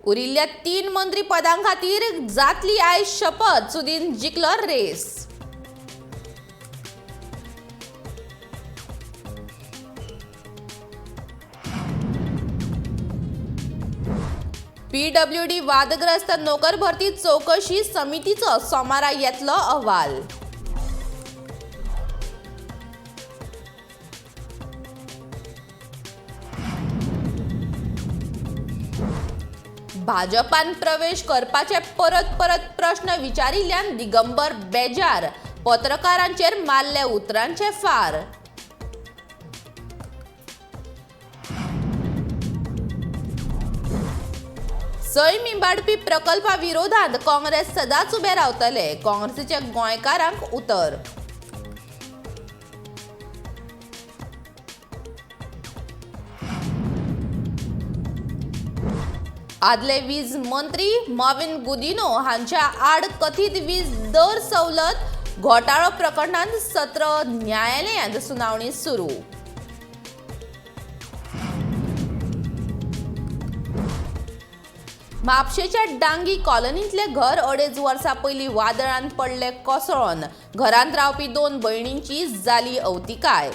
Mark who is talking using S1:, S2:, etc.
S1: उरिल्ल्या 3 मंत्री पदां खातीर जातली आयज शपथ. सुदीन जिखलो रेस. पीडब्ल्यूडी वादग्रस्त नोकर भरती चौकशी समितीचो सोमारा येतलो अहवाल. भाजपान प्रवेश करपाचे परत परत प्रश्न विचारिल्ल्यान दिगंबर बेजार. पत्रकारांचेर मारले उतरांचे फार. सैम इबाडपी प्रकल्पा विरोधात काँग्रेस सदांच उबे रावतले. काँग्रेसीचे गोंयकारांक उतर. आदले वीज मंत्री मॉविन गुदिन्हो हांच्या आड कथीत वीज दर सवलत घोटाळो प्रकरणांत सत्र न्यायालयांत सुनावणी सुरू. म्हापशेच्या डांगी कॉलनींतलें घर 2.5 वर्सां पयलीं वादळान पडलें कोसळोन. घरांत रावपी 2 भयणींची जाली अवतिकाय.